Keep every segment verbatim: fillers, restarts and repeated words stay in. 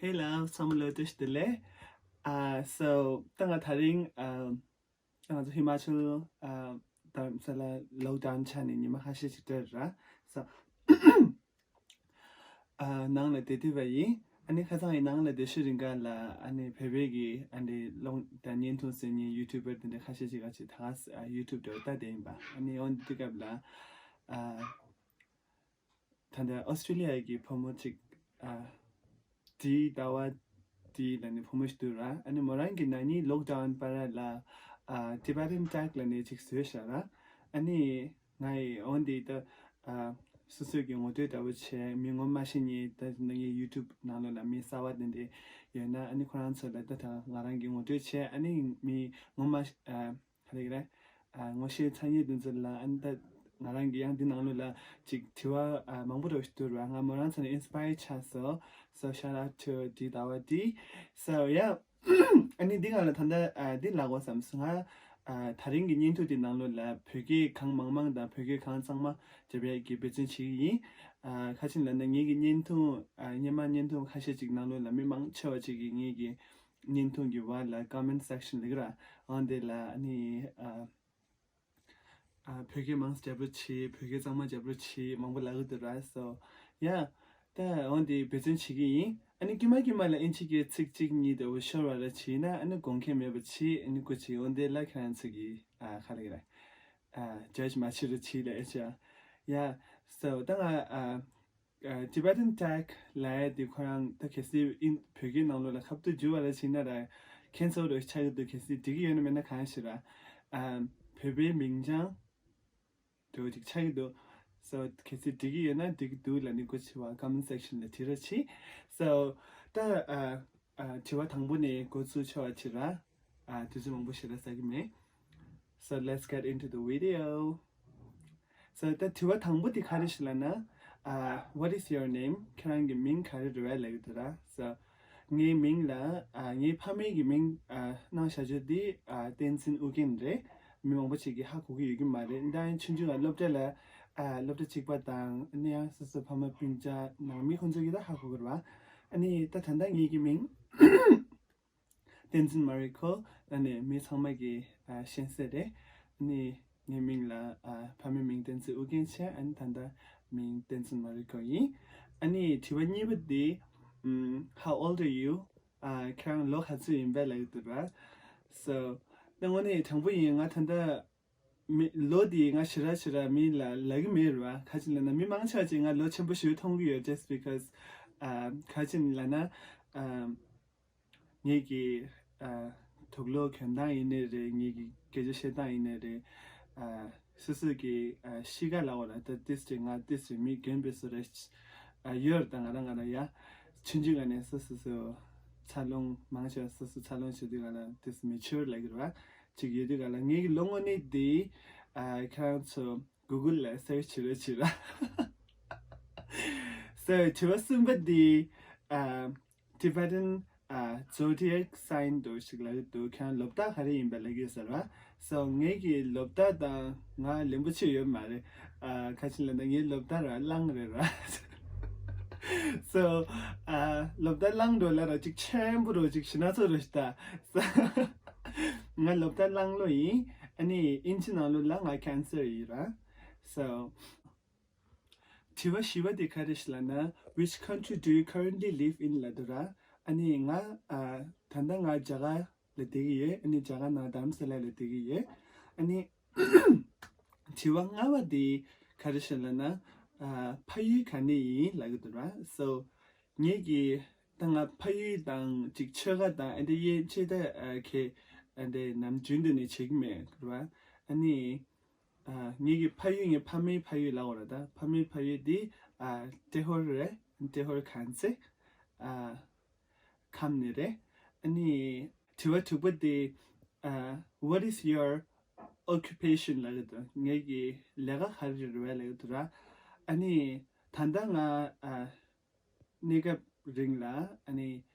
Hey love, ཚང་མ་ལ་བཀྲ་ཤིས་བདེ་ལེགས། ཨ་so ད་ང་དེ་རིང་ཨ་ང་ཚོ་ཧི་མ་ཅལ་ཨ་དྷ་རམ་ས་ལ་ལོག་ཌའོན་ཆགས་ནས་ཉི་མ་ཁ་ཤས་ཤིག་འགྲོ་ར། so ཨ་ནང་ལ་བསྡད་བསྡད་པ་ཡིན། ཨ་ནི་ཁ་སང་ཡི་ནང་ལ་བསྡད་ཤུལ་རིང་ག་ལ་ཨ་ནི་བོད་པའི་གི་ཨ་ནི་ལོང་དང་བརྙན་ཐུང་བཟོ་མཁན་ཡུ་ཊུ་བར་དེ་འདྲ་ཁ་ཤས་ཤིག་ག་ཅིག་ད་ཡུ་ཊུབ་འགྲོ་ལྟ་བསྡད་ཡིན་པ། ཨ་ནི་འོན་ཏེ་དུས་སྐབས་ལ་ཨ་ད་ལྟ་ཨོ་སི་ཀྲི་ལི་ཡ་གི་བུ་མོ་གཅིག་ཨ་ཌི་ཟླ་བ་ཌི་ལ་ནི་བུ་མོ་ཞིག་འདུག་ར། ཨ་ནི་མོ་རང་གི་ན་ནིང་ལོག་ཌའོན་བར་ལ་ཨ་ཊི་བེ་ཊན་ཊེག་ལ་ནི་ཅིག་བཟོས་ཤག་ར། ཨ་ནི་ང་ཡི་འོན་ཏེ་ད་ཨ་སོ་སོའི་གི་ངོ་སྤྲོད་འདྲ་པོ་བྱས། མི་ངོ་མ་ཤེས་མཁན་ད་ནང་གི་ཡུ་ཊུབ་ནང་ལོགས་ལ་མི་གསར་པ་དེ་འདྲ་ཡོད་ན་ཨ་ནི་ཁོ་རང་ཚོ་ལ་ད་ད་ང་རང་གི་ངོ་སྤྲོད་བྱས། ཨ་ནི་མི་ངོ་མ་ཨ་ག་རེ་རེད། ཨ་ངོ་ཤེས་ཚ་ཉེ་དེ་ཚོ་ལ་ཨ་ནི་ད་ང་རང་གི་ཡང་འདི་ནང་ལོགས་ལ་ཅིག་དྲི་བ་ཨ་མང་པོ་རོ་ཞིག་འདུག་ར། ང་མོ་རང་ཚོ་ནས་ཨིན་སི་པ་ཡར་ཆགས་སོང་། So shout out to ཌི་ཟླ་བ་ཌི། So yeah. ཨ་ནི་འདི་ག་ལ་ད་ལྟ་ཨ་འདི་ལབ་དགོས་བསམ་སོང་། ང་ཨ་དེ་རིང་གི་བརྙན་ཐུང་འདི་ནང་ལོགས་ལ་བོད་སྐད་གང་མང་མང་དང་བོད་སྐད་གང་གཙང་མ་རྒྱབ་ཡས་ཀྱི་འབད་བརྩོན་བྱེད་ཀྱི་ཡིན། ཨ་ཁ་ཅིག་ལབ་ན་ངེད་ཀྱི་བརྙན་ཐུང་ཨ་སྔོན་མ་བརྙན་ཐུང་ཁ་ཤས་ཅིག་ནང་ལོགས་ལ་མི་མང་ཆེ་བ་ཅིག་གིས་ངེད་ཀྱི་བརྙན་ཐུང་གི་བར་ལ་ཀོ་མེན་ཊི་སེག་ཤན་ལབ་ཀྱི་ར། འོན་ཏེ་ལ་ཨ་ནི་ཨ་ཨ་བོད་སྐད་མང་ཙམ་རྒྱབ་རོགས་བྱེད། བོད་སྐད་གཙང་མ་རྒྱབ་རོགས་བྱེད་མང་པོ་ལབ་ཀྱི་འདུག་ར། So yeah. ད་འོན་ཏེ་འབད་བརྩོན་བྱེད་ཀྱི་ཡིན། ཨ་ནི་དཀྱུས་མ་དཀྱུས་མ་ལ་ཨིན་ཇི་སྐད་ཚིག་གཅིག་གཉིས་འདྲ་པོ་ཤོར་བ་ར་བྱས་ན་ཨ་ནི་དགོངས་འགལ་མེད་པ་བྱེད། ཨ་ནི་སྐུ་མཁྱེན། འོན་ཏེ་ལ་ཁྱེད་རང་ཚོ་གིས་ཨ་ག་རེ་ར་ཨ་ཇཇ་མ་བྱེད་རོགས་བྱེད་ལབ་ཨེ་ཆ། Yeah. So ད་ང་ཨ་ཨ་ཊི་བེ་ཊན་ཊེག་ལབ་ཡ་དེ་ཁོ་རང་ད་གལ་སྲིད་ཨིན་བོད་སྐད་ནང་ལོགས་ལ་ཁ་བཏུ་བསྒྱུར་བ་ལ་བྱས་ན་ར་ཁྱད་མཚར་རོ་ཆགས་ཀྱི་འདུག་གལ་སྲིད་འགྲིག་གི་ཡོད་ན་མེད་ན་གང་ཞིག་ར། ཨ་བོད་པའི་མིང་བྱང་འདྲ་པོ་ཅིག་ཆགས་ཀྱི་འདུག So གལ་སྲིད་འགྲིག་གི་ཡོད་ན་འགྲིག་གི་འདུག་ལབ་ནི་སྐུ་མཁྱེན་པ་ཀོ་མེན་ཊི་སེག་ཤན་ལ་བྲིས་རོགས་བྱེད། So ད་ཨ་ཨ་དྲི་བ་དང་པོ་ནས་འགོ་ཚུགས་ཆོག་པ་བྱེད་ར། ཨ་དུས་ཚོད་མང་པོ་ཞེ་དྲག་ཟ་གི་མེད། So let's get into the video. So ད་དྲི་བ་དང་པོ་དེ་ག་རེ་ཞིག་ལབ་ན། ཨ་What is your name? ཁྱེད་རང་གི་མིང་ག་རེ་རེད་ལབ་ཀྱི་འདུག་ར། So ངའི་མིང་ལ་ཨ་ངའི་ཕ་མེས་ཀྱི་མིང་ཨ་གནང་བཞག་རྒྱུ་དེ་ཨ་བསྟན་འཛིན་ཨུ་རྒྱན་རེད། མི་མང་པོ་ཅིག་གིས་ཧ་གོ་གི་ཡོད་ཀྱི་མ་རེད། ད་ཡང་ཆུང་ཆུང་ལ་སློབ་གྲྭ་ལ་ཨ་སློབ་གྲྭ་གཅིག་པ་དང་ཨ་ནི་ཡང་སོ་སོ་ཕ་མ་སྤུན་ཀྱག་ནང་མི་ཁོང་ཚོ་གིས་ད་ཧ་གོ་གི་རེད་བ། ཨ་ནི་ད་ད་ལྟ་ངེད་ཀྱི་མིང་བསྟན་འཛིན་མ་རི་ཁོ། ཨ་ནི་མི་ཚང་མ་གིས་ཨ་ཤེས་གསལ་རེད། ཨ་ནི་ངའི་མིང་ལ་ཨ་ཕ་མའི་མིང་བསྟན་འཛིན་ཨུ་རྒྱན་བྱས། ཨ་ནི་ད་ལྟ་མིང་བསྟན་འཛིན་མ་རི་ཁོ་ཡིན། ཨ་ནི་དྲི་བ་གཉིས་པ་དེ་ཨམ་How old are you? ཨ་ཁྱེད་རང་ལོ་ག་ཚོད་ཡིན་པས་ལབ་ཀྱི་འདུག་ར། So ད་དངོས་གནས་དྲང་པོ་ཡིན། ང་ད་ལྟ་མི་ལོ་དེ་ང་ཞེ་དྲག་ཞེ་དྲག་མི་ལ་ལབ་ཀྱི་མེད་རེད་བ། ག་ཅི་ལབ་ན་མི་མང་ཆེ་བ་ཅིག་ང་ལོ་ཆེན་པོ་ཞིག་མཐོང་གི་ཡོད། Just because ཨ་ག་ཅི་ལབ་ན་ཨ་ངེད་ཀྱི་ཨ་དུག་ལོག་གྱོན་སྟངས་ཡིན་ནའི་རེད། ངེད་ཀྱི་སྐད་ཆ་བཤད་སྟངས་ཡིན་ནའི་རེད། ཨ་སོ་སོ་གི་ཨ་གཤིས་ཀ་ལབ་དགོས་ར། ད་ཏིས་ཅིག་ང་ཏིས་ཅིག་མི་རྒན་པའི་བཟོ་འདྲ་ཨ་ཡོད་རེད། ད་ང་རང་ང་རང་ཡ་ཆུང་ཆུང་ང་ནས་སོ་སོ་སོ་འཚར་ལོངས་མང་ཆེ་བ་སོ་སོ་འཚར་ལོངས་བྱེད་དུས་ག་ལ་ཏིས་མེ་ཅུར་ལབ་ཀྱི་རེད་བ། ཅིག་ཡོད་དུས་ག་ལ་ངེད་ཀྱི་ལོ་དངོས་གནས་དེ་ཨ་ཁྱེད་རང་ཚོ་གུ་གུལ་ལ་སར་ཆི་བྱེད་རོགས་བྱེད་ར། So དྲི་བ་གསུམ་པ་འདི་ཨ་Tibetan ཨ་zodiac sign འདྲ་ཞིག་ལབ་ཀྱི་འདུག་ཁྱེད་རང་ལོ་རྟགས་ག་རེ་ཡིན་པ་ལབ་ཀྱི་ཡོད་ཟེར་བ། So ངེད་ཀྱི་ལོ་རྟགས་དང་ང་ལེན་པོ་ཆེ་ཡོད་མ་རེད། ཨ་ག་ཅི་ལབ་ན་ངའི་ལོ་རྟགས་ར་གླང་རེད་ར། So ཨ་ལོ་རྟགས་གླང་འདྲ་ལ་ར་ཅིག་ཆེན་པོ་རོ་ཅིག་ཞེ་ན་ཚོ་རོ་ཞིག་ད། So ང་ལོ་རྟགས་གླང་ལོ་ཡིན། ཨ་ནི་ཨིན་ཇི་ནང་ལོགས་ལ་ང་Cancer ཡིན་ར། So དྲི་བ་བཞི་པ་དེ་ག་རེ་ཞིག་ལབ་ན། Which country do you currently live in? ལབ་འདུག་ར། ཨ་ནི་ང་ཨ་ད་ལྟ་ང་རྒྱ་གར་ལ་བསྡད་ཀྱི་ཡོད། ཨ་ནི་རྒྱ་གར་ནང་རྡ་རམ་ས་ལ་ལ་བསྡད་ཀྱི་ཡོད། ཨ་ནི་དྲི་བ་ལྔ་པ་དེ་ག་རེ་ཞིག་ལབ་ན། ཨ་ཕ་ཡུལ་ག་ནས་ཡིན་ལབ་ཀྱི་འདུག་ར། So ངེད་ཀྱི་ད་ང་ཕ་ཡུལ་དང་ཅིག་ཆོལ་ཁ་དང་ཨ་འདྲ་ཡན་ཆད་ད་ཨ་ཁེ་ཨ་འདྲ་ནམ་རྒྱུན་དུ་ནས་བྱེད་ཀྱི་མེད་ར། ཨ་ནི་ཨ་ངེད་ཀྱི་ཕ་ཡུལ་ངའི་ཕ་མའི་ཕ་ཡུལ་ལབ་དགོས་རེད། ད་ཕ་མའི་ཕ་ཡུལ་འདི་ཨ་ཏྲེ་ཧོར་རེད། ཏྲེ་ཧོར་ཁམས་ཚན་ཨ་ཁམས་ནས་རེད། ཨ་ནི་དྲི་བ་དྲུག་པ་དེ་ཨ་What is your occupation? ལབ་ཀྱི་འདུག་ངེད་ཀྱི་ལས་ཀ་ག་རེ་རེད་ལབ་ཀྱི་འདུག་ར། ཨ་ནི་ད་ལྟ་ང་ཨ་གནས་སྐབས་རིང་ལ་ཨ་ནི་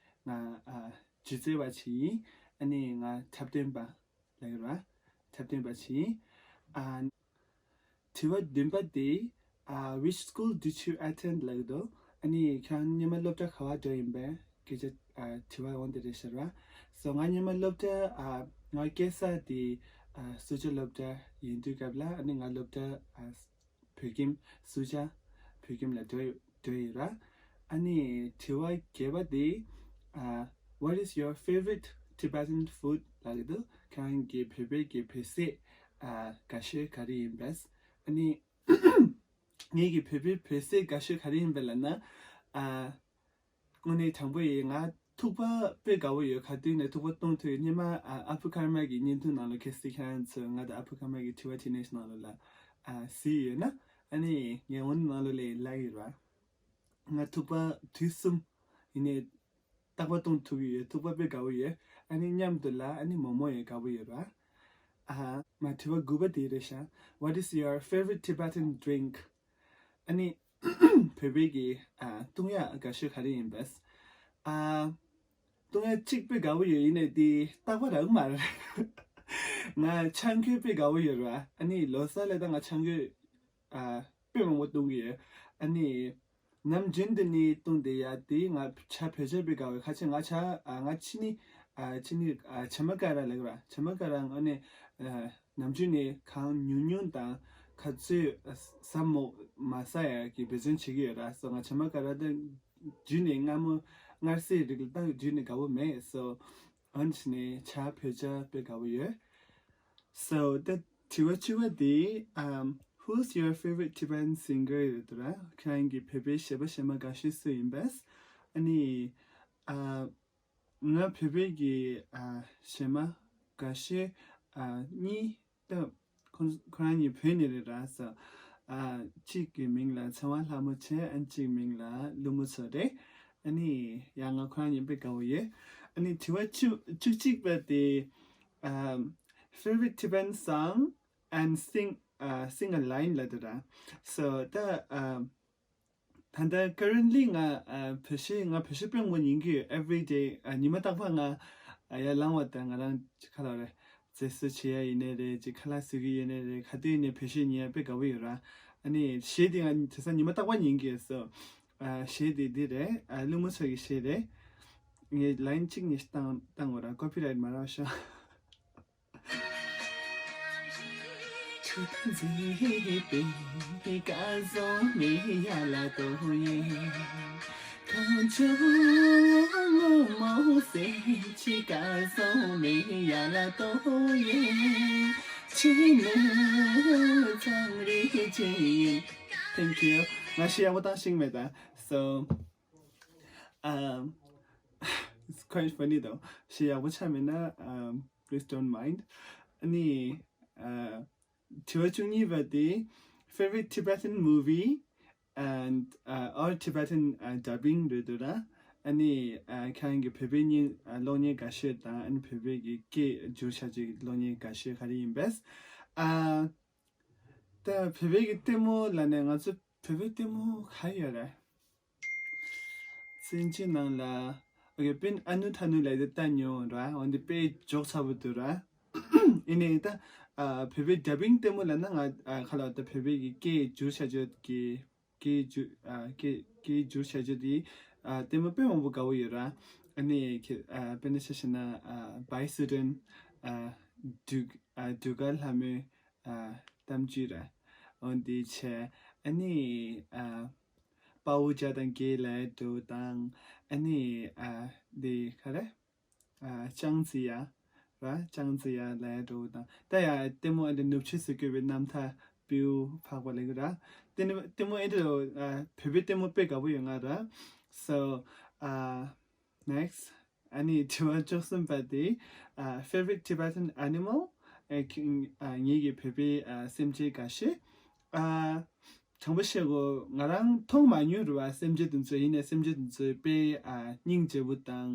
ང་ཨ་སྒྱུ་རྩལ་བ་ཞིག་ཡིན། ཨ་ནི་ང་འཁྲབ་སྟོན་པ་ལབ་ཀྱི་རེད་བ། འཁྲབ་སྟོན་པ་ཞིག་ཡིན། ཨ་དྲི་བ་བདུན་པ་དེ་ཨ་Which school did you attend? ལབ་ཀྱི་འདུག་ཨ་ནི་ཁྱེད་རང་སྔོན་མ་སློབ་གྲྭ་ག་པར་འགྲོ་ཡིན་པས། སྐད་ཆ་ཨ་དྲི་བ་འོང་དེ་རེད་ཤག་ར། སོ་ང་སྔོན་མ་སློབ་གྲྭ་ཨ་ང་སྐྱེས་ས་དེ་ཨ་སུ་ཇཱ་སློབ་གྲྭ་ཡིན་དུས་སྐབས་ལ་ཨ་ནི་ང་སློབ་གྲྭ་ཨ་བོད་ཁྱིམ་སུ་ཇཱ་བོད་ཁྱིམ་ལ་སྡོད་སྡོད་ཡོད་ར། ཨ་ནི་དྲི་བ་བརྒྱད་པ་དེ་ཨ། What is your favorite Tibetan food? ལབ་ཀྱི་འདུག་ཁྱེད་རང་གི་བོད་པའི་གི་བོད་ཟས་ཨ་དགའ་ཤོས་ག་རེ་ཡིན་པས། ཨ་ནི་ངེད་ཀྱི་བོད་པའི་བོད་ཟས་དགའ་ཤོས་ག་རེ་ཡིན་པས་ལབ་ན། ཨ། དངོས་གནས་དྲང་པོ་ཡིན། ང་ཐུག་པ་དཔེ་དགའ་བོ་ཡོད། ག་དུས་ནས་ཐུག་པ་གཏོང་ཐུབ་ཡོད། སྔོན་མ་ཨ་ཨ་ཕུ་ཁར་མ་གི་བརྙན་ཐུང་ནང་ལ་གལ་སྲིད་ཁྱེད་རང་ཚོས་ང་དང་ཨ་ཕུ་ཁར་མ་གི་དྲི་བ་དྲིས་ནས་ནང་ལོགས་ལ་ཨ་གཟིགས་ཡོད་ན། ཨ་ནི་ངས་འོ་ནི་ནང་ལོགས་ལ་ལབ་ཡོད་ར། ང་ཐུག་པ་དུས་གསུམ་ཡིན་ནས་རྟག་པར་གཏོང་ཐུབ་ཀྱི་ཡོད། ཐུག་པ་དཔེ་དགའ་བོ་ཡོད། ཨ་ནི་མཉམ་དུ་ལ་ཨ་ནི་མོག་མོག་ཡང་དགའ་བོ་ཡོད་ར། ཨ་མ་དྲི་བ་དགུ་པ་དེ་རེད་ཤག What is your favorite Tibetan drink? ཨ་ནི་བོད་པའི་གི་ཨ་བཏུང་ཡག་དགའ་ཤོས་ག་རེ་ཡིན་པས། ཨ་བཏུང་ཡག་གཅིག་དཔེ་དགའ་བོ་ཡོད། ཡིན་ནས་དེ་རྟག་པར་རག་མ་རེད། ང་ཆང་ཁོལ་དཔེ་དགའ་བོ་ཡོད་ར། ཨ་ནི་ལོ་གསར་ལ་ད་ང་ཆང་ཁོལ་ཨ་དཔེ་མང་པོ་བཏུང་གི་ཡོད། ཨ་ནི་ནམ་རྒྱུན་དུ་ནི་བཏུང་བསྡད་ཡག་དེ་ང་ཆ་བོད་ཇ་དཔེ་དགའ་བོ་ཡོད། ཁ་ཆེ་ང་ཆ་ཨ་ང་ཕྱི་ནི་ཨ་ཕྱི་ནི་ཨ་བྱེ་མ་ཀ་ར་ལབ་ར། བྱེ་མ་ཀ་ར་ཨ་ནི་ཨ་ནམ་རྒྱུན་ནས་གང་ཉུང་ཉུང་དང་ག་ཚོད་ཟ་མོ་མ་ཟ་ཡ་གི་འབད་བརྩོན་བྱེད་ཀྱི་ཡོད་ར། སོ་ང་བྱེ་མ་ཀ་ར་དེ་རྒྱུན་ནས་སྔ་མོ་མངར་ཟས་རིགས་ལ་ཏང་རྒྱུན་ནས་དགའ་བོ་མེད། སོ་ཨོན་ཆི་ནས་ཆ་བོད་ཇ་དཔེ་དགའ་བོ་ཡོད། So the དྲི་བ་བཅུ་པ་དེ་um, Who's your favorite Tibetan singer? རེད་འདུག་ར། ཁྱེད་རང་གི་བོད་པའི་གཞས་པ་གཞས་མ་དགའ་ཤོས་སུ་ཡིན་པས། ཨ་ནི་ཨ། ང་བོད་པའི་གི་ཨ་གཞས་མ་དགའ་ཤོས་ཨ་གཉིས་ད་ཁོ་ཁོ་རང་གཉིས་བོད་ནས་རེད་ར། སོ་ཨ་གཅིག་གི་མིང་ལ་ཚེ་དབང་ལྷ་མོ་བྱས། ཨ་གཅིག་མིང་ལ་ཀླུ་མོ་མཚོ་རེད། ཨ་ནི་ཡང་ང་ཁོ་རང་གཉིས་དཔེ་དགའ་བོ་ཡོད། ཨ་ནི་དྲི་བ་བཅུ་བཅུ་གཅིག་པ་དེ་ཨ་favorite Tibetan song and sing uh, sing a line ལབ་འདུག་ར། སོ་ད་ཨ། ད་ལྟ་currently ང་ཨ་བོད་གཞས་ང་བོད་གཞས་དཔེ་མང་པོ་ཉན་གྱི་ཡོད། Everyday ཨ་ཉི་མ་རྟག་པར་ང་ཨ་ཡར་ལངས་པ་དང་ང་རང་ཅིག་ག་ལབ་རེད། རྩེད་གཟུགས་བྱེད་ཡ་ཡིན་ནའི་རེད། ཅིག་ཁ་ལག་བཟོ་གི་ཡིན་ནའི་རེད། ག་དུས་ཡིན་ནའི་བོད་གཞས་ཉན་ཡ་དཔེ་དགའ་པོ་ཡོད་ར། ཨ་ནི་གཞས་དེ་ང་དེང་སང་ཉི་མ་རྟག་པར་ཉན་གྱི་ཡོད། སོ་ཨ་གཞས་དེ་འདི་རེད། ཨ་ཀླུ་མོ་མཚོ་གི་གཞས་རེད། ངས་line གཅིག་གཉིས་བཏང་བཏང་བ་ར། copyright མ་རག་ཤག Thank you. ང་གཞས་ཡག་པོ་བཏང་ཤེས་མེད་ད། So, um, it's quite funny though. གཞས་ཡག་པོ་ཆགས་མེད་ན། Um, please don't mind. ཨ་ནི་ཨ། དྲི་བ་བཅུ་གཉིས་པ་དེ། Favorite Tibetan movie and uh, or Tibetan uh, dubbing རེད་འདུག་ར། ཨ་ནི་ཨ་ཁྱེད་རང་གི་བོད་པའི་བརྙན་ཨ་གློག་བརྙན་དགའ་ཤོས་དང་ཨ་ནི་བོད་པའི་གི་སྐད་བསྒྱུར་བྱ་རྒྱུའི་གློག་བརྙན་དགའ་ཤོས་ག་རེ་ཡིན་པས། ཨ། ད་བོད་པའི་གི་ལྟད་མོ་ལབ་ནས་ང་ཚོ་བོད་པའི་ལྟད་མོ་ག་རེ་ཡོད་རེད། བཙན་བྱོལ་ནང་ལ། ཨོ་ཀེ། དཔེར་ན་ཨ་ནུ་ཐ་ནུ་ལབ་དེ་ལྟ་མྱོང་ར། འོན་ཏེ་དཔེ་འཇོག་ཚ་པོ་འདུག་ར། ཡིན་ནའི་ད་ཨ་བོད་པའི་dubbing ལྟད་མོ་ལབ་ན་ང་ཨ་ག་ལབ་ད་བོད་པའི་གི་སྐད་བསྒྱུར་བྱ་རྒྱུ་གི་སྐད་བསྒྱུར་ཨ་སྐད་སྐད་བསྒྱུར་བྱ་རྒྱུ་དེ་ཨ་ལྟད་མོ་དཔེ་མང་པོ་དགའ་པོ་ཡོད་ར། ཨ་ནི་ཁྱེད་ཨ་དཔེར་ན་ཆ་བཞག་ན་ཨ་བྷའི་སུ་དཱན། ཨ་ཌུ་ཨ་ཌུ་ཀར་ལྷ་མོའི་ཨ་གཏམ་རྒྱུད་ར། འོན་ཏེ་བྱས་ཨ་ནི་ཨ། དཔའ་བོ་བརྒྱ་དང་བརྒྱད་ལབ་འདྲ་བོ་དང་། ཨ་ནི་ཨ་འདི་ག་རེ། ཨ་ཅང་ཙི་ཡ་ར། ཅང་ཙི་ཡ་ལབ་འདྲ་བོ་དང་། ད་ཡ་ལྟད་མོ་ཨ་འདི་ནུབ་ཕྱོགས་སུ་བཀོད་པའི་རྣམ་ཐར་པིའུ་འཕགས་པ་ལབ་ཀྱི་ར། ལྟད་མོ་ལྟད་མོ་ཨེ་འདྲ་བོ་ཨ་བོད་པའི་ལྟད་མོ་དཔེ་དགའ་པོ་ཡོད་ང་ར། So ཨ། Next. ཨ་ནི་དྲི་བ་བཅུ་གསུམ་པ་དེ། ཨ། Favorite Tibetan animal? ཨ་ཁྱེད་ཨ་ངེད་ཀྱི་བོད་པའི་ཨ་སེམས་ཅན་དགའ་ཤོས། ཨ་དྲང་པོ་བཤད་དགོས་ང་རང་མཐོང་མ་མྱོང་རེད་བ། སེམས་ཅན་དེ་ཚོ་ཡིན་ནའི་སེམས་ཅན་དེ་ཚོ་དཔེ་ཨ་སྙིང་རྗེ་པོ་དང་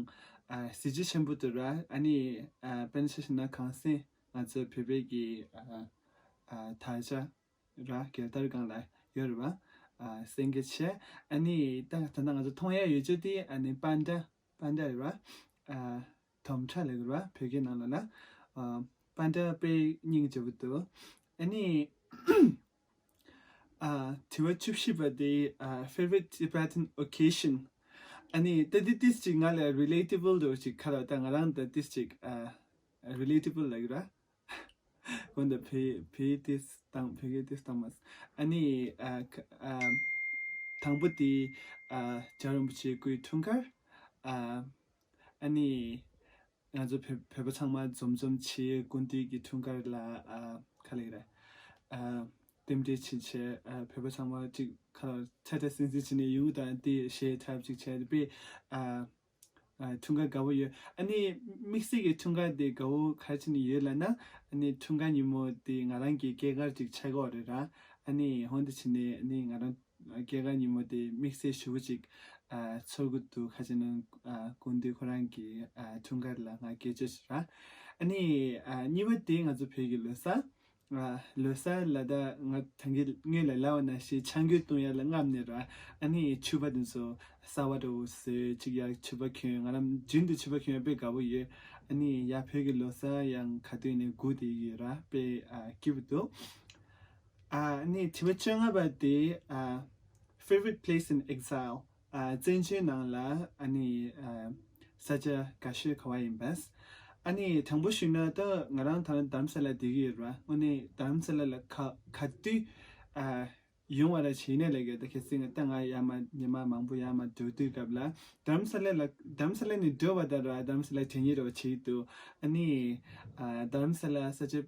ཨ་གཟི་བརྗིད་ཆེན་པོ་འདུག་ར། ཨ་ནི་ཨ་དཔེར་ན་ཆ་བཞག་ན་གངས་སེང་ང་ཚོ་བོད་པའི་གི་ཨ་ཨ་དར་ཆ་ར་རྒྱལ་དར་སྒང་ལ་ཡོད་རེད་བ། ཨ་སེང་གེ་བྱས། ཨ་ནི་ད་ད་ལྟ་ང་ཚོ་མཐོང་ཡ་ཡོད་རྒྱུ་དེ་ཨ་ནི་པན་ཌ། པན་ཌ་རེད་བ། ཨ་དོམ་ཁྲ་ལབ་ཀྱི་རེད་བ་བོད་སྐད་ནང་ལ་ལ། ཨ་པན་ཌ་དཔེ་སྙིང་རྗེ་པོ་འདུག་ཨ་ནི་ཨ་དྲི་བ་བཅུ་བཞི་པ་དེ། ཨ་Favorite Tibetan occasion? ཨ་ནི་ད་འདི་ཏིས་ཅིག་ང་ལ་རི་ལེ་ཊི་བལ་འདྲ་བོ་ཅིག་ཁ་ལ་ད་ང་རང་ད་ཏིས་ཅིག་ཨ་རི་ལེ་ཊི་བལ་ལབ་ཀྱི་ར། གོ་འདི་བོད་བོད་ཏིས་དང་བོད་སྐད་ཏིས་དང་མ། ཨ་ནི་ཨ་ཁ་ཨ་དང་པོ་དེ་ཨ་རྒྱལ་བ་རིན་པོ་ཆེའི་སྐུའི་འཁྲུངས་སྐར། ཨ་ཨ་ནི་ང་ཚོ་བོད་བོད་པ་ཚང་མ་འཛོམས་འཛོམས་བྱས་སྐུ་མདུན་གྱི་འཁྲུངས་སྐར་ལ་ཨ་ག་ལབ་ཀྱི་རེད། ཨ་རྟེན་འབྲེལ་བྱེད་བྱས་ཨ་བོད་པ་ཚང་མ་ཅིག་ཁ་ལ་ཁྲ་ཁྲ་སིང་སིང་བྱས་ནས་ཡོང་གི་དང་དེ་གཞས་འཁྲབ་ཅིག་བྱས་ཏེ་དཔེ་ཨ་ཨ་འཁྲུངས་སྐར་དགའ་པོ་ཡོད། ཨ་ནི་དམིགས་བསལ་གྱི་འཁྲུངས་སྐར་དེ་དགའ་པོ་ག་རེ་བྱས་ནས་ཡོད་ལབ་ན། ཨ་ནི་འཁྲུངས་སྐར་ཉིན་མོ་དེ་ང་རང་གི་སྐྱེས་སྐར་ཅིག་ཆགས་ཀྱི་ཡོད་རེད་ར། ཨ་ནི་འོ་འདི་བྱས་ནས་ཨ་ནི་ང་རང་སྐྱེས་སྐར་ཉིན་མོ་དེ་དམིགས་བསལ་ཞེ་པོ་ཅིག་ཨ་ཚོར་གྱི་འདུག་ག་རེ་བྱས་ན་ཨ་སྐུ་མདུན་ཁོ་རང་གི་ཨ་འཁྲུངས་སྐར་ལ་ང་སྐྱེས་སྦྱོར་བྱས་ར། ཨ་ནི་ཨ་གཉིས་པ་དེ་ང་ཚོ་བོད་ཀྱི་ལོ་གསར། ཨ་ལོ་གསར་ལ་ད་ང་ད་གིན་སྔོན་ལ་ལབ་པ་ནང་བཞིན་ཆང་རྒྱུན་བཏུང་ཡ་ལ་རྔམ་ནས་ར། ཨ་ནི་ཕྱུ་པ་དེ་ཚོ་གསར་པ་འདྲ་བོ་བཟོས་ཅིག་ཡ་ཕྱུ་པ་གྱོན། ང་རང་རྒྱུན་དུ་ཕྱུ་པ་གྱོན་ཡ་དཔེ་དགའ་པོ་ཡོད། ཨ་ནི་ཡ་བོད་ཀྱི་ལོ་གསར་ཡང་ག་དུས་ནས་སྒུག་བསྡད་ཡོད་ར། དཔེ་ཨ་སྐྱིད་པོ་འདུག་ཨ་ནི་དྲི་བ་བཅོ་ལྔ་པ་དེ་ཨ་favorite place in exile། ཨ་བཙན་བྱོལ་ནང་ལ་ཨ་ནི་ཨ་ས་ཆ་དགའ་ཤོས་ག་བ་ཡིན་པས། ཨ་ནི་དྲང་པོ་ཞུས་ན་ད་ང་རང་ད་རྡ་རམ་ས་ལ་བསྡད་ཀྱི་ཡོད་ར། དངོས་གནས་རྡ་རམ་ས་ལ་ལ་ག་ག་དུས་ཨ་ཡོང་བ་ར་བྱས་ནས་ལབ་ཀྱི་ད་གལ་སྲིད་ང་ད་ང་ཡར་མར་ཉི་མ་མང་པོ་ཡར་མར་འགྲོ་དུས་སྐབས་ལ་རྡ་རམ་ས་ལ་ལ་རྡ་རམ་ས་ལ་ནས་འགྲོ་བ་དང་ར་རྡ་རམ་ས་ལ་དྲན་ཉེ་ར་བ་བྱེད་ཀྱི་འདུག་ཨ་ནི་ཨ་རྡ་རམ་ས་ལ་ས་ཆ་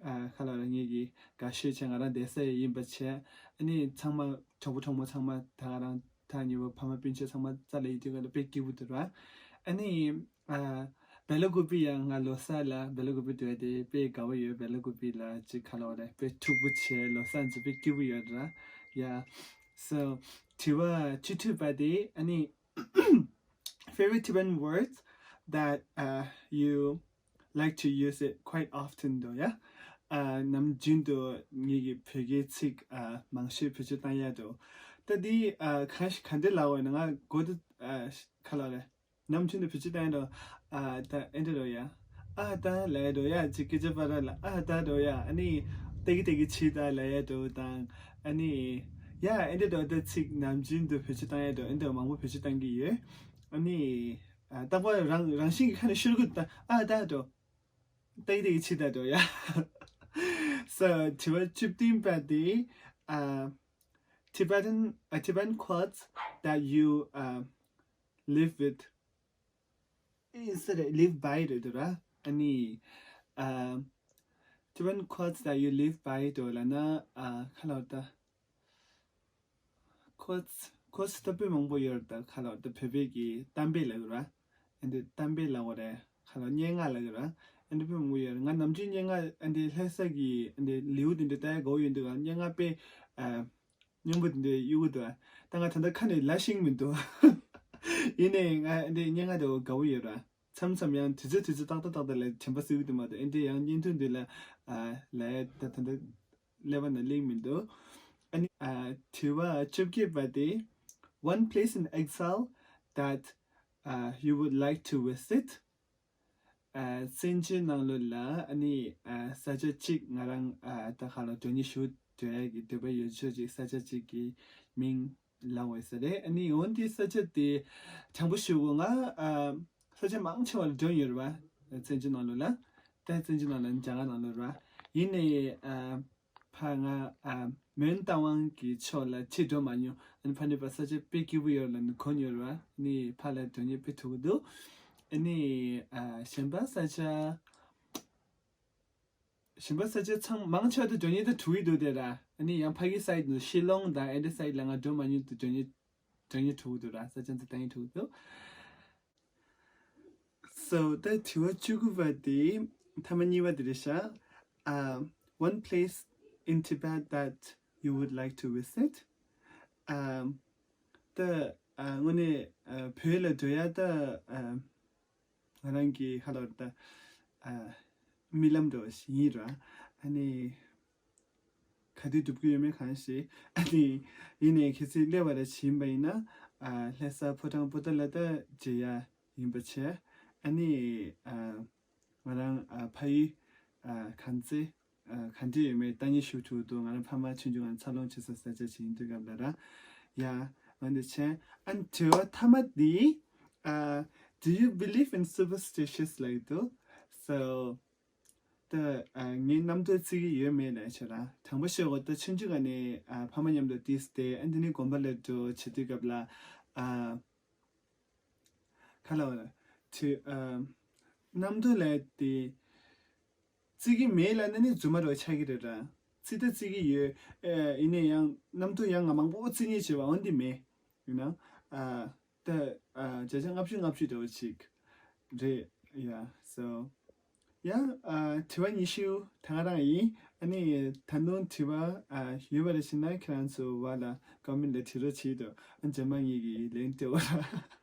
ཨ་ཁ་ལ་ར་ངེད་ཀྱི་དགའ་ཤོས་ཆེ་ང་རང་བསྡད་ས་ཡིན་པ་བྱས། ཨ་ནི་ཚང་མ་གྲོགས་པོ་གྲོགས་མོ་ཚང་མ་ད་ང་རང་ད་ཉེ་བོ་ཕ་མ་སྤུན་མཆེད་ཚང་མ་རྩ་ལ་ཡིན་དུས་ང་ལ་དཔེ་སྐྱིད་པོ་འདུག་ར། ཨ་ནི་ཨ་བེ་ལ་ཀུ་པི་ཡང་ང་ལོ་གསར་ལ་བེ་ལ་ཀུ་པི་འགྲོ་ཡ་དེ་དཔེ་དགའ་པོ་ཡོད། བེ་ལ་ཀུ་པི་ལ་ཅིག་ཁ་ལ་བ་རེད་དཔེ་འཁྲུག་པོ་བྱས་ལོ་གསར་ཚོ་དཔེ་སྐྱིད་པོ་ཡོད་ར། Yeah, so དྲི་བ་བཅུ་དྲུག་པ་དེ་ཨ་ནི favorite Tibetan words that uh, you like to use it quite often འདུག་ཡ། ཨ་ནམ་རྒྱུན་དུ་ངེད་ཀྱི་བོད་སྐད་ཚིག་ཨ་མང་ཤོས་བེད་སྤྱོད་བཏང་ཡ་འདུག་ད་འདི་ཨ་གང་ཞིག་ག་འདྲ་ལབ་དགོས་ན་ང་གོ་ད་ཨ་ཁ་ལ་རེད། ནམ་རྒྱུན་དུ་བེད་སྤྱོད་བཏང་ཡ་འདུག་ཨ་ད་ཨེ་འདྲ་འདུག་ཡ། ཨ་ད་ལབ་ཡ་འདུག་ཡ། ཅིག་སྐད་ཆ་པ་ར་ལ་ཨ་ད་འདུག་ཡ། ཨ་ནི་ཏེ་གི་ཏེ་གི་ཆི་ད་ལབ་ཡ་འདུག་དང་ཨ་ནི་ཡ་ཨེ་འདྲ་འདུག་ད་ཚིག་ནམ་རྒྱུན་དུ་བེད་སྤྱོད་བཏང་ཡ་འདུག་ཨེ་འདྲ་མང་པོ་བེད་སྤྱོད་བཏང་གི་ཡོད། ཨ་ནི་ཨ་རྟག་པར་རང་རང་བཞིན་གྱི་ཁ་ནས་ཤོར་གི་འདུག་ཨ་ད་འདུག་ཏེ་གི་ཏེ་གི་ཆི་ད་འདུག་ཡ། So དྲི་བ་བཅུ་བདུན་པ་དེ་ཨ་Tibetan uh, Tibetan quotes that you uh, live with is it live by རེད་འདུག་ར། ཨ་ནི་ཨ་Tibetan quotes that you live by འདུག་ལབ་ན་ཨ་ཁ་ལ་ད་quotes quotes ད་དཔེ་མང་པོ་ཡོད་རེད། ད་ཁ་ལ་ད་བོད་པའི་གི་གཏམ་དཔེ་ལབ་ར། ཨ་འདི་གཏམ་དཔེ་ལབ་དགོས་རེད། ཁ་ལ་སྙན་ངག་ལབ་ཀྱི་ར། ཨ་འདི་དཔེ་མང་པོ་ཡོད་རེད། ང་ནམ་རྒྱུན་སྙན་ངག་ཨ་འདི་ལྷ་ས་གི་ཨ་འདི་ལེའུ་དེ་འདྲ་ལྟ་ཡ་དགའ་པོ་ཡོད་འདུག་ག་སྙན་ངག་དཔེ་ཨ་སྙན་པོ་དེ་འདྲ་གཡུག་གི་འདུག་ད་ང་ད་ལྟ་ཁ་ནས་ལབ་ཤེས་ཀྱི་མི་འདུག་ཡིན་ནའི་ང་འདི་སྙན་ངག་དེ་དགའ་པོ་ཡོད་ར། མཚམས་མཚམས་ཡང་དུས་ཚོད་དུས་ཚོད་ཏག་ཏག་ཏག་ཏག་ལ་དྲན་པ་གསོ་གི་འདུག་མ་གཏོགས་ཨེ་འདྲ་ཡང་བརྙན་ཐུང་འདི་ལ་ཨ་ལབ་ཡ་ད་ད་ལྟ་ཀླད་པ་ནང་སླེབས་མི་འདུག་ཨ་ནི་ཨ་དྲི་བ་བཅོ་བརྒྱད་པ་དེ། One place in exile that uh, you would like to visit. ཨ་བཙན་བྱོལ་ནང་ལོགས་ལ་ཨ་ནི་ཨ་ས་ཆ་གཅིག་ང་རང་ཨ་ད་ག་ལ་འགྲོ་སྙིང་ཞེ་པོ་འདོད་ཡ་གི་འདོད་པ་ཡོད་ཆོག་ཅིག་ས་ཆ་གཅིག་གི་མིང་ལབ་འོས་ས་རེད། ཨ་ནི་འོན་ཏེ་ས་ཆ་དེ་དྲང་པོ་ཞུ་གོ་ང་ཨ་ས་ཆ་མང་ཆེ་བ་ལ་འགྲོ་ཡོད་རེད་བ། བཙན་བྱོལ་ནང་ལོགས་ལ་ད་བཙན་བྱོལ་ནང་ལ་རྒྱ་གར་ནང་ལོགས་རེད་བ། ཡིན་ནའི་ཨ་ཕ་ང་ཨ་མོན་རྟ་དབང་གི་ཕྱོགས་ལ་ཕྱིར་འགྲོ་མ་མྱོང་། ཨ་ནི་ཕ་ནི་པ་ས་ཆ་དཔེ་སྐྱིད་པོ་ཡོད་ལ་ནི་གོ་མྱོང་ར། ཨ་ནི་ཕ་ལ་འགྲོ་ཉེ་དཔེ་ཐུག་གི་འདུག་ཨ་ནི་ཨ་གཞན་པ་ས་ཆ་གཞན་པ་ས་ཆ་ཚང་མང་ཆེ་བ་དུ་འགྲོ་ཉེ་ད་ཐུག་གི་འདུག་དེ་ར། ཨ་ནི་ཡང་ཕ་གི་སའིད་ནི་ཤི་ལོང་དང་ཨེ་འདྲ་སའིད་ལ་ང་འགྲོ་མ་མྱོང་དུ་འགྲོ་ཉེ་འགྲོ་ཉེ་ཐུག་གི་འདུག་ར། ས་ཆ་ཚོ་ལྟ་ཉེ་ཐུག་གི་འདུག So ད་དྲི་བ་བཅུ་དགུ་པ་དེ་ཐ་མ་གཉིས་པ་དེ་རེད་ཤག་ཨ། One place in Tibet that you would like to visit. ཨ། ད་ཨ་དངོས་གནས་ཨ་བོད་ལ་འགྲོ་ཡ་ད་ཨ་ང་རང་གི་ཧ་ལ་ད་ཨ་རྨི་ལམ་འདྲ་བ་ཞིག་ཡིན་ར། ཨ་ནི། ག་དུས་སྒྲུབ་ཀྱི་ཡོད་མེད་གང་ཤེས། ཨ་ནི་ཡིན་ནའི་གལ་སྲིད་སླེབས་པ་ར་བྱིན་པ་ཡིན་ན་ཨ་ལྷ་ས་ཕོ་བྲང་པོ་ཏཱ་ལ་ད་མཇལ་ཡ་ཡིན་པ་བྱས། ཨ་ནི་ཨ་ང་རང་ཨ་ཕ་ཡུལ་ཨ་གང་ཚེ་ཨ་ག་འདྲ་ཡོད་མེད་ལྟ་ཉེ་ཞུ་ཐུབ་འདུག་ང་རང་ཕ་མ་ཆུང་ཆུང་ང་འཚར་ལོངས་བྱེད་ས་ས་ཆ་ཅིག་ཡིན་དུས་སྐབས་ལ་ར་ཡ་ ང་འདི་ཆེན། ཨན་དྲི་བ་ཐ་མ་འདི། ཨ། Do you believe in superstitious ལབ་ཀྱི་འདུག So ད་ཨ་ངའི་རྣམ་རྟོག་བརྩི་གི་ཡོད་མེད་ལབ་ཆེ་ར། དྲང་པོ་བཤད་དགོས་ད་ཆུང་ཆུང་ག་ནས་ཨ་ཕ་མ་མཉམ་དུ་ཏིས་ཏེ་ཨ་འདི་ནས་དགོན་པ་ལ་འགྲོ་བྱེད་དུས་སྐབས་ལ་ཨ་ཁ་ལ་བ་ལ་དུས་ཨ་རྣམ་རྟོག་ལ་དེ་བརྩི་གི་མེད་ལབ་ན་ནི་རྫུན་མ་རོ་ཆགས་ཀྱི་རེད་ར། བརྩི་ད་བརྩི་གི་ཡོད། ཨ་ཡིན་ན་ཡང་རྣམ་རྟོག་ཡང་ང་མང་པོ་བརྩི་ཉེས་བྱེད་པ་འོན་ཏེ་མེད། ཡིན་ན་ཨ་ད་ཨ་བརྒྱ་ཆ་ལྔ་བཅུ་ལྔ་བཅུ་འདྲ་བོ་ཅིག་རེད། Yeah so yeah ཨ་དྲི་བ་ཉི་ཤུ་ད་ག་རང་ཡིན། ཨ་ནི་ད་དུང་དྲི་བ་ཨ་ཡོད་པ་རེད་ཤེ་ན་ཁྱེད་རང་ཚོ་བ་ལ་ཀོ་མེན་ལ་བྲིས་རོགས་བྱེད་དོ། ཨ་རྗེས་མ་ངེད་ཀྱིས་ལན་སྤྲད་འོ་ར།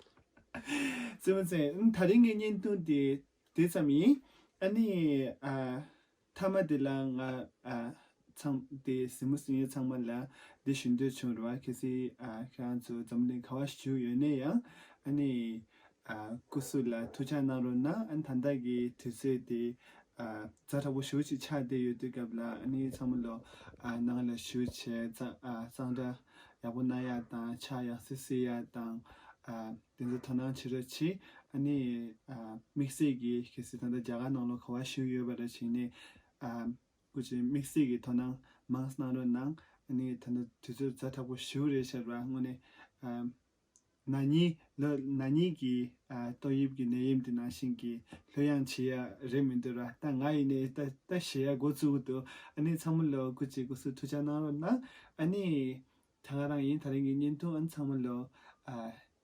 ཙི་མ་ཙེ་ཨ་ད་རིང་གི་བརྙན་ཐུང་དེ་དེ་ཙམ་ཡིན། ཨ་ནི་ཨ་མཐའ་མ་དེ་ལ་ང་ཨ་ཚང་དེ་གཟིགས་མོ་གཟིགས་མཁན་ཚང་མ་ལ་འདི་ཞུ་འདོད་བྱུང་རེད་བ། གལ་སྲིད་ཨ་ཁྱེད་རང་ཚོ་འཛམ་གླིང་ག་བ་བཞུགས་ཡོད་ན་ཡང་ཨ་ནི་ཨ་སྐུ་གཟུགས་ལ་ཐུགས་ཅག་གནང་རོགས་གནང་། ཨ་ནི་ད་ལྟ་གི་དུས་ཚོད་དེ་ཨ་ཛ་དྲག་པོ་ཞེ་པོ་ཅིག་ཆགས་བསྡད་ཡོད་དུས་སྐབས་ལ་ཨ་ནི་ཚང་མ་ལོ་ཨ་ནང་ལ་བཞུགས་བྱས་གཙང་ཨ་གཙང་སྦྲ་ཡག་པོ་གནང་ཡག་དང་ཕྱག་ཡག་སེ་བསིལ་ཡག་དང་ཨ་དེ་ཚོ་དོ་སྣང་བྱེད་རོགས་གྱིས། ཨ་ནི་ཨ་དམིགས་བསལ་གྱིས་གལ་སྲིད་ད་ལྟ་རྒྱ་གར་ནང་ལོགས་ག་བ་བཞུགས་ཡོད་པ་རེད་བྱས་ནས་ཨ་སྐུ་མཁྱེན་དམིགས་བསལ་གྱིས་དོ་སྣང་མང་གནང་རོགས་གནང་། ཨ་ནི་ད་ལྟ་དུས་ཚོད་ཛ་དྲག་པོ་ཞེ་པོ་རེད་ཤག་ར་དངོས་གནས་ཨ་ན་ནིང་ལོ་ན་ནིང་གི་ཨ་ཏོག་དབྱིབས་ཀྱི་ནད་ཡམས་དེ་ནང་བཞིན་གྱི་ལྷོད་ཡངས་བྱེད་ཡ་རེད་མི་འདུག་ར། ད་ང་ཡིན་ནའི་ད་ད་ཞེད་ཡ་འགོ་བཙུགས་འདུག་ཨ་ནི་ཚང་མ་ལོ་སྐུ་མཁྱེན་སྐུ་གཟུགས་ཐུགས་ཅག་གནང་རོགས་གནང་། ཨ་ནི་ད་ག་རང་ཡིན། ད་རིང་གི་བརྙན་ཐུང་ཨ་ནི་ཚང་མ་ལོ་ཨ་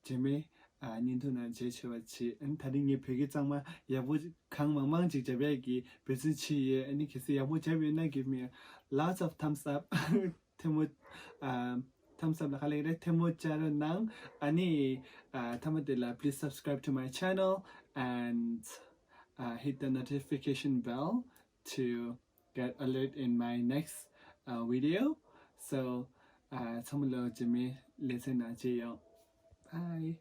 རྗེས་མའི་ཨ་བརྙན་ཐུང་ནང་མཇལ་ཆེ་བ་བྱེད། ཨ་ནི་ད་རིང་ངས་བོད་སྐད་གཙང་མ་ཡག་པོ་གང་མང་མང་ཅིག་རྒྱབ་ཡག་གི་འབད་བརྩོན་བྱེད་ཡོད། ཨ་ནི་གལ་སྲིད་ཡག་པོ་རྒྱབ་ཡོད་ན་give me lots of thumbs up ཐལ་མོ་ཨ་thumbs up ལ་ག་ལེགས་རེད། ཐལ་མོ་བཅའ་རོགས་གནང་། ཨ་ནི་ཨ་ཐ་མ་དེ་ལ་please subscribe to my channel and uh, hit the notification bell to get alert in my next uh, video. So uh, ཚང་མ་ལོ་རྗེས་མའི་ལེ་ཚན་ནང་མཇལ་ཡོང་། Bye.